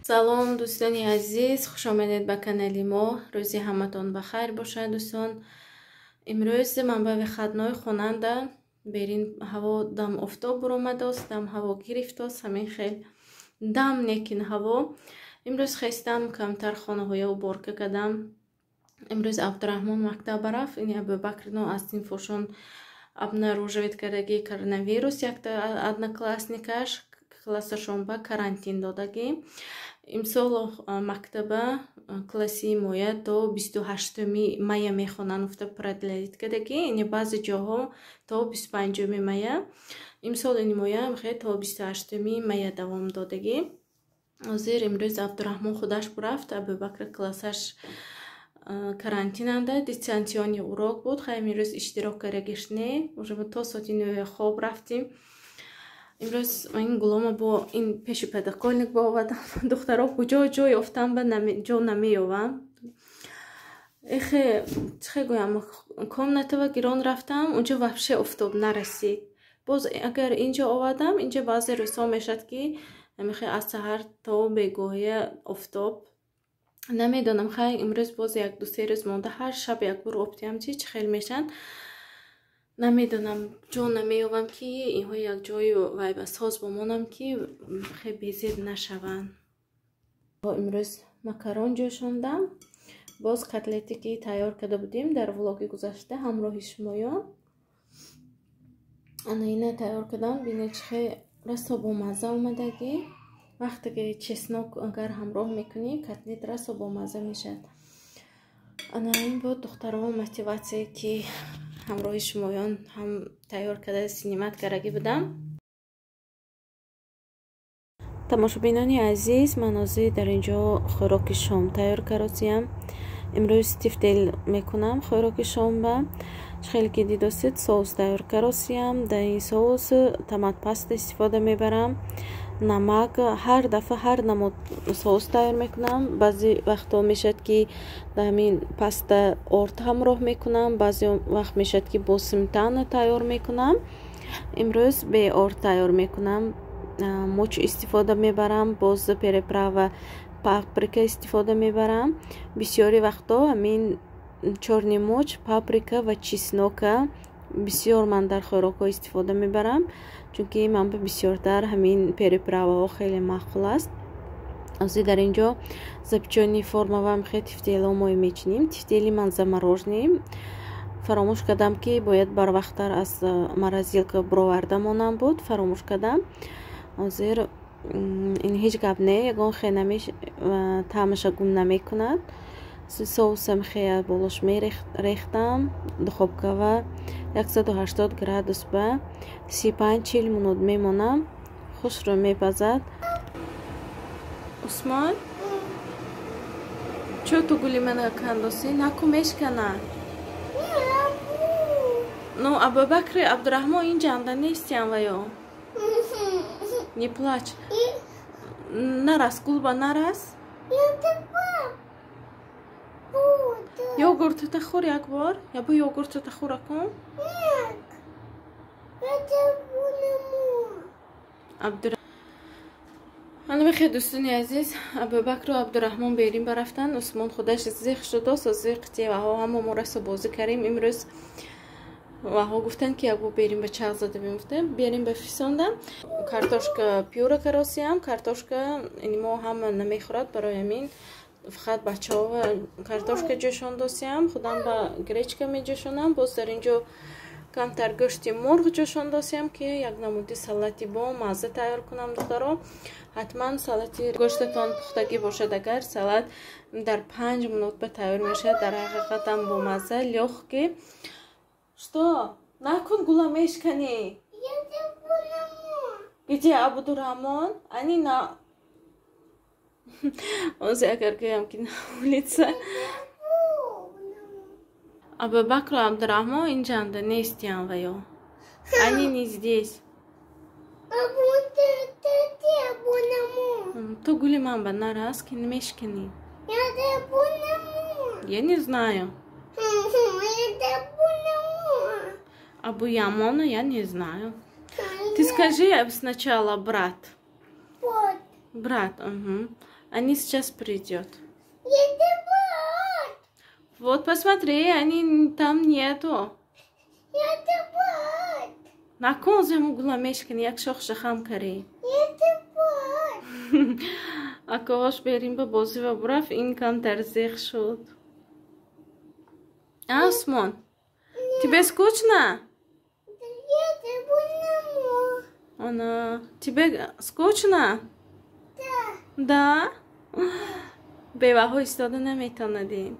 Салом, дӯстони азиз, хуш омадед ба канали мо. Рӯзи ҳаматон ба хайр бошад, дӯстон. Имрӯз ман ба выходной хонанда берин ҳаво дам офтоб буромадааст, дам ҳаво гирифтааст, ҳамин хел дам некин ҳаво. Имрӯз хестам, камтар хонаҳоя уборка кардам. Имрӯз Абдураҳмон мактаб рафт, ини Абубакрно аз синфошон обнаруживать кардаги коронавирус, якта одноклассникаш классашон ба карантин додагӣ. Имсол мактаба класси моя то 28-уми мая мехонанд, гуфта продлить кардагӣ, ини баъзе ҷоҳо то 25-уми мая. Имсол ини моя то 28-уми мая давом додагӣ. Ҳозир имрӯз Абдураҳмон худаш бурафт, Абубакр классаш карантинанда, дистанционный урок буд. Хайм имрӯз иштирок кардагиш не, уже то соати 9 хоб рафтим. Имрӯз ин гулома бо ин пеши подоконник бовадам. Духтаро куҷо ҷо ёфтам, ба ҷо намеёвам. Эхе, чихе гӯям, комнатава гирон рафтам, унҷо вообще офтоб нарасид. Боз агар инҷо овардам, инҷо баъзе рӯзҳо мешавад, ки ҳамихе аз саҳар то бегоҳия офтоб. Намедонам, хай имрӯз боз як ду се рӯз монда, ҳар шаб як бор об диҳам, чи чӣ хел мешаванд, намедонам. Ҷо намеёбам, ки инҳо як ҷою вай ба соз бомонам, ки хе безеб нашаванд. Имрӯз макарон ҷӯшондам, боз котлете, ки тайёр карда будем дар влоги гузашта ҳамроҳи шумоён, ана ина тайёр кардам. Бинед, чӣ хе расо бомазза омадагӣ. Вақте ки чеснок агар ҳамроҳ мекунӣ, котлет расо бомазза мешавад. Ана ин буд, духтаро, мотиватсия, ки ҳамроҳи шумоён ҳам тайёр карда снимать кардагӣ будам. Тамошобинони азиз, ман ҳозир дар ин ҷо хӯроки шом тайёр каросиям. Имрӯз тифтел мекунам хӯроки шомба. Хеле ки дидосед, соус тайёр каросиям. Дар ин соус томат паста истифода мебарам, намак. Ҳар дафъа ҳар намуд соус тайёр мекунам. Баъзе вақтҳо мешавад, ки дар ҳамин паста орд ҳамроҳ мекунам, баъзе вақт мешавад, ки бо сметана тайёр мекунам. Имрӯз бе орд тайёр мекунам. Муч истифода мебарам, боз приправа паприка истифода мебарам. Бисёри вақтҳо ҳамин чёрный муч, паприка ва чеснока бисёр ман дар хӯрокҳо истифода мебарам, чунки ман ба бисёртар ҳамин приправаҳо хеле маъқул аст. Ҳозир дар ин ҷо запечённый формавам хе тефтело мо мечинем. Тефтели ман замороженный, фаромӯш кардам, ки бояд барвақттар аз морозилка бироварда монам буд, фаромӯш кардам. Ҳозир ин ҳеҷ гап не, ягон хе таъмаша гум намекунад. Соусам хе болош мерехтам. Духовкава 180 градус ба 35-40 минут мемонам, хушрӯ мепазад. Усмон, чо ту гули мана кандосӣ? Наку, мешкана. Ну, Абубакри, Абдураҳмон инҷанда нестиям ваё. Не плачь, нарас, гулба нарас. Йогуртата хӯр як бор, ябо йогуртата хӯра кун. Ана дӯстони азиз, Абубакру Абдураҳмон берин барафтанд. Усмон худаш зиқ шудост. Зиқ ваҳо ҳама мо расо бозӣ кардем имрӯз. Ваҳо гуфтанд, ки якбор берин ба чағ зада бимуфтем, берин ба фисондам. Картошка пюре каросиям. Картошка ини мо ҳама намехӯрад, барои ҳамин фақат бачаҳо картошка ҷӯшондосиям, худам ба гречка меҷӯшонам. Боз дар ин ҷо камтар гӯшти мурғ ҷӯшондосиям, ки як намуди салати бо мазза тайёр кунам. Духтаро, ҳатман салати гӯштатон пухтагӣ бошад, агар салат дар 5 минут ба тайёр мешавад, дар ҳақиқатам бомазза, лёгкий. Что? Накун, гула мешканӣ. Где Абдурахмон? Они на ҳозир агар гӯям, ки на улица. Абубакру Абдурахмон инҷанда нестиям ваё. Они не здесь. Ту гули ман ба нарас, ки мешканӣ. Я не знаю. Абу Ямона я не знаю. Ты скажи сначала брат. Брат, угу. Они сейчас придет. Вот посмотри, они там нету. Накун, зему гула мешкани, як шохша хам карӣ. Акоҳош берим ба бозӣ ва бурафт, ин камтар зех шуд. А, Усмон, тебе скучно? Она тебе скучно? Да. Беваҳо истода наметавонадин.